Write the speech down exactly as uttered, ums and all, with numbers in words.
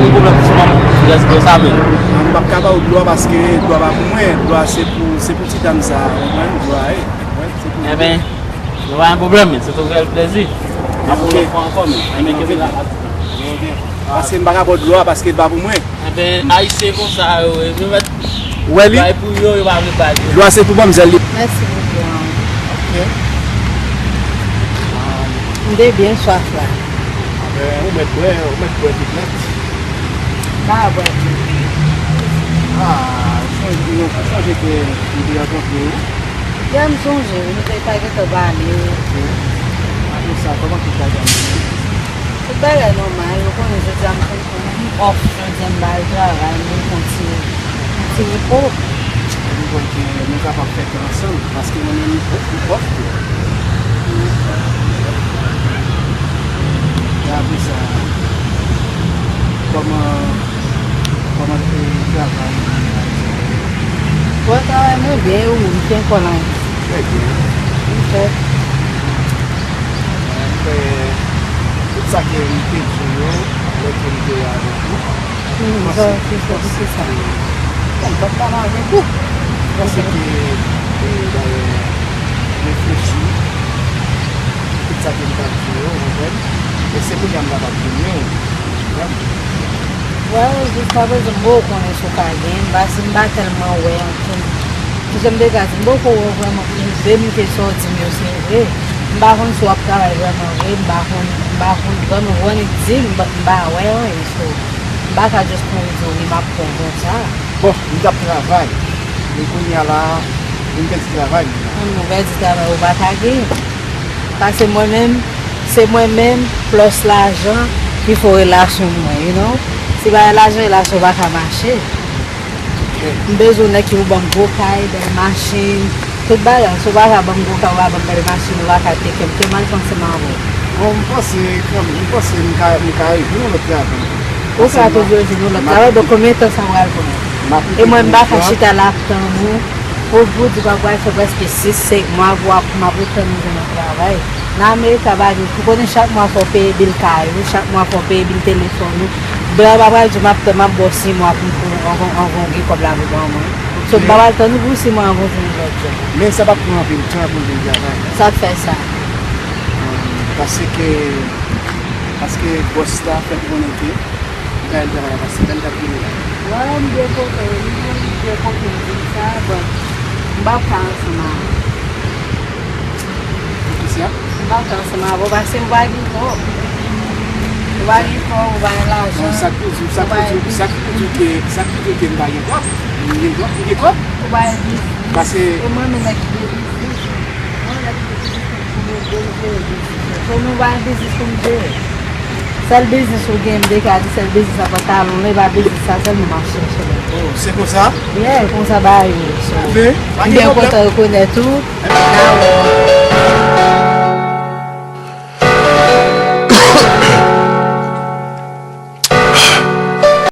gen pwoblèm sou manman w, sou lèspri w sa menm. M p ap ka ba w dlo a paske dlo a pa pou mwen. Dlo a se pou, se pou ti dam sa a, w konprann? Dlo a, e, wè, se pou li. Enben, nou pa gen pwoblèm, men se tou fè l plezi. N ap pran ankò, men. Enben, kenbe la. Paske m pa ka ba w dlo a paske l pa pou mwen. Enben, Ayisyen konsa yo ye. Yo mèt bay pou yo, yo pa vle bay yo. Dlo a se pou manmzèl li. Mèsi bokou. Ok. M te byen swaf la. Enben, ou mèt bwè, ou mèt bwè tout nèt. M pa bwè tout. Ah, ou sonje, ou sonje ke nou te rankontre wi. Yè m sonje, nou te pa gentan pale. Ok. Apre sa, kòman tout bagay ye? Tout bagay nòmal, ou konnen jodi a m konn, konn m off, jodi a m pa al travay, m vin pran ti, yon ti repo. Ou konn ke nou kapab fè kè ansanm, paske mwen menm m off tou. E apre sa, kòman, kòman te travay? Bon, travay mwen byen, ou, m te fè la. Trè byen. Ok. Mwen fè tout sa ke m te di w yo, lè ke m te avèk ou. Mwen panse, mwen panse ke, bon, m p ap pale avèk ou. Panse ke, e, dayè, reflechi, tout sa ke m t ap di yo, ou konprann? E se kounye a m kapab vini, ou konprann? Well, jiskaprezan, m poko konnen si w ka gen, m pa, si m pa tèlman wè ankenn. Kijan m te ka di, m poko wè w vrèman pwouve m ke sa w di m yo se vre. M pa konn si w ap travay vrèman vre, m pa konn, m pa konn vrèman, w annik di m, m pa wè anyen, so, m pa ka just kouri di w wi, m ap pran konsa. Bon, m t ap travay, men kounye a la, m pèdi travay m nan. An, ou pèdi travay, ou pa ka gen. Paske mwen menm, se mwen menm, plus lajan, ki fè relasyon mwen, you know. Si pa gen lajan, relasyon pa ka mache. M bezwen nèg ki pou ban m gwo kay, bèl machin, tout bagay. Si w pa ka ban m gwo kay, ou pa ban m bèl machin, ou pa ka take care m, ke m al fè ansanm avè w. Bon, m panse, kanmenm, m panse m ka, m ka jwenn yon lòt travay. Ou ka toujou jwenn yon lòt travay, donk konbyen tan sa pral pran? E mwen, m pa ka chita la ap tann ou. Ou, ou di w ap pral fè prèske sis, senk mwa pou w ap, m ap ret tann ou jwenn yon travay. Nan Amerika, pa gen, ou konnen chak mwa fò w peye bil kay ou, chak mwa fò w peye bil telefòn ou. Blan pa pral di w m ap tann, m ap ba w sis mwa pou m, pou anvan, anvan w gen kòb la pou ban mwen. So, m pa pral tann ou pou sis mwa anvan w jwenn yon lòt djòb. Men sa p ap pran anpil tan pou m vin travay. Sa k fè sa? Paske, paske bòs la fè m konnen ke m ta al travay la, paske lè m t ap vini la. Wè, m gen kote, m gen, m gen kote m di m sa, but m p ap ka ansanm avè w. Poukisa? M p ap ka ansanm avè w, paske ou pa gen kòb. Ou pa gen kòb, ou pa gen lajan. Non, sa k pou di, sa k pou di, sa k pou di ke, sa k pou di ke m pa gen kòb? M gen kòb, m gen kòb. Ou pa gen biznis. Paske e mwen, men nèg ki gen biznis. Mwen, nèg ki gen biznis, m gen, m jere biznis. So, nou pa gen biznis pou m jere. Sèl biznis ou gen, m te ka di sèl biznis sa pantalon, men e pa biznis sa sèlman m ap chèche la. Oh, se konsa? Yeah, konsa bagay yo. So, m byen kontan rekonèt ou. Ebyen,